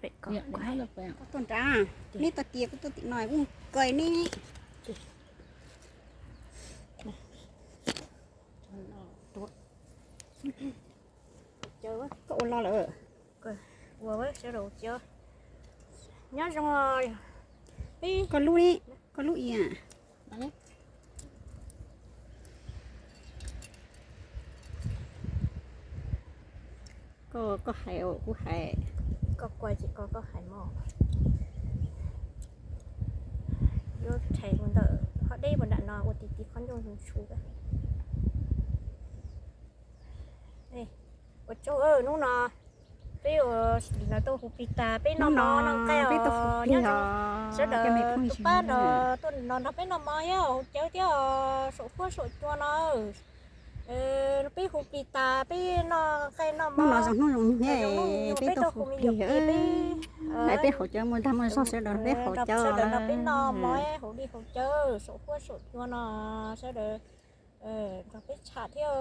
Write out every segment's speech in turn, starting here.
Tuaj nrad, neb tuaj tias kuv tuaj tim no kuv mus kawg neb. Koj ua lo lawm. Ua sawv daws cia. Nyob zoo. Koj lub, koj lub ia. Koj, koj hais, kuv hais. Koj kuaj ces koj, koj hais mog. Yuav rhais mus ntawm qhov deb mus nram no ua ti ti qhov ncauj ntshua. Ua tsaug, hnub no peb ua, lawv tuaj hu plig tas peb noj mov noj nqaij os, nyob zoo sawv daws tus pab nrog tuaj nrog nrog peb noj mov thiab haus cawv thiab os, saum huab saum cua no. Peb hu plig tas peb noj nqaij noj mov, peb tuaj hu plig, peb haus cawv, muaj dag muaj zog sawv daws peb haus cawv, sawv daws nrog peb noj mov haus dej haus cawv saum huab saum cua no, sawv daws nrog peb tsham thiab.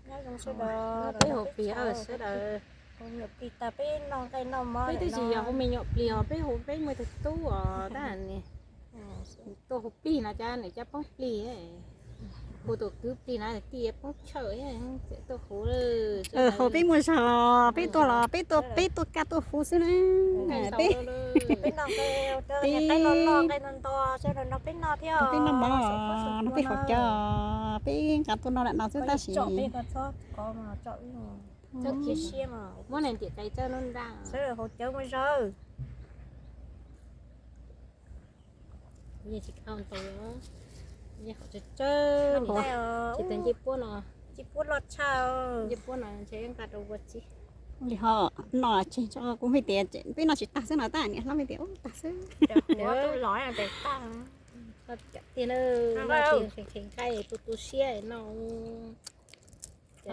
Nyob zoo sawv daws, peb hu plig sawv daws, hu me nyuam plig tas peb noj nqaij noj mov, peb twb tsis yog hu me nyuam plig os, peb hu peb muaj tus tub os tab sis tuaj hu plig no cas nws cov poob plig, hu tus kwv plig no tij poob chaw, tuaj hu, hu peb muaj zog, peb tuaj los peb tuaj, peb tuaj kaj tuaj hu xwb na. Peb, peb noj mov no peb haus cawv, peb nqa tuaj noj ram no xwb tab sis muab nws ntiam cai txawj noj nrag, sawv daws haus cawv muaj zog. Kuv yeej tsis khav ntau, yeej haus tsawg tsawg, tsis tas ncej puab no, ncej puab loj tshaj, ncej puab no ntshe nqa rau ua tsi. Li ho noj tseg tso, kuv hais tias peb noj tsis tag xwb no tab niam hlob hais tias ub tag xwb. Tiag, nqaij tu tu siab no.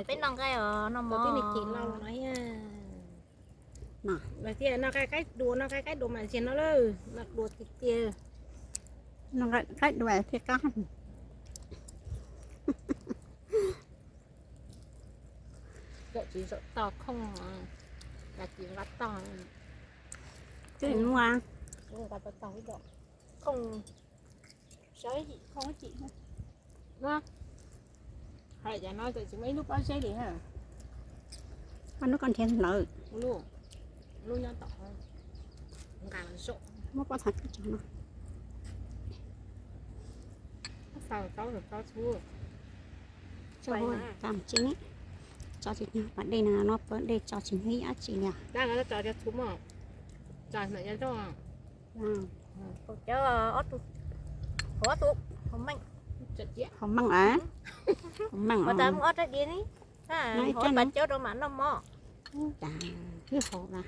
Peb noj nqaij os, noj mov tib neeg kis lauj no thiab. Lawv tias noj nqaij qaib dua, noj nqaij qaib dua mas ziag no lawm, noj dua tiag tiag. Noj nqaij qaib dua thiaj qab. Zaum tsis zaum tog khooj, kav tsis nqa tog. Twb muaj, nqa tau tog ib zaum khooj. Sawv yim khooj ib chim. Hais cov no txawm tsis muaj ib lub pob zeb li na. Koj lub koj nrhiav lawm. Lub, lub nyob tom, nqa los zaum. Muab pob txha cov no. Xaus tau tau txhuv. Tso tsis nyog pas dej no, no pas dej tso tsis nyog ib dab tsi li. Dab no tso cov txhuv mog, tso ntawm cov zaub. Hauv cawv ob tug, hauv ob tug, hauv meej. Hauv meej a, hauv meej os. Mus ob rab diav ne, hauv pas cawv rau mam noj mov. Cas twb hauv na.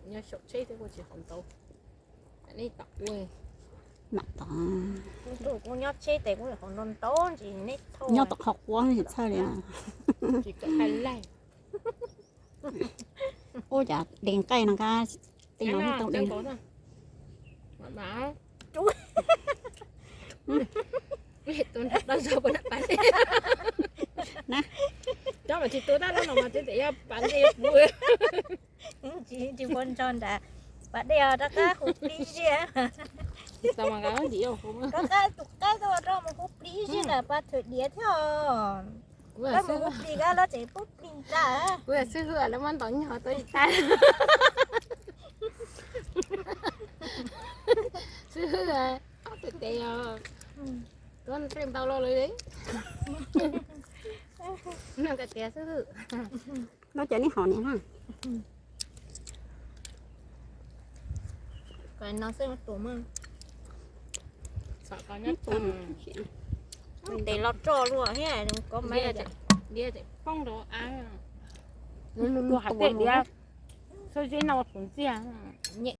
Nyob saum tsheb thiab kuj tsis hauv ntau. Mam tom. Kuv nyob tsheb tes kuv hauv ntau ntau ntsis neb thauj. Nyob tom qhov quav tsis txhawj li. Tsis kam hais laj. Ua cas de nqaij no kab tej no tau de. Cov mas tsis tu tab lub no mas tseem yog pas dej puv. Tsis, tsis pom nrog nram pas dej os, rov qab hu plig ziag. Rov qab tus qaib tuaj rau mus hu plig ziag nram pas thwm diav thiab os. Koj mus hu plig kab lawv tseem pub plig nra. Kuv yog xib hwb lawv muab ntaus nyog tau ib tag. Xib hwb, tes tes os. Tuab ntsej ntau lo lawm. Noj koj tias xib hwb. Noj cov neb hom niam na. Kom no xwb tus mog. Ntes los roj luaj thiab ko me. Diav poob rau av. Luag luag hais tej diav, xyov zeb no ua tus ntxiag.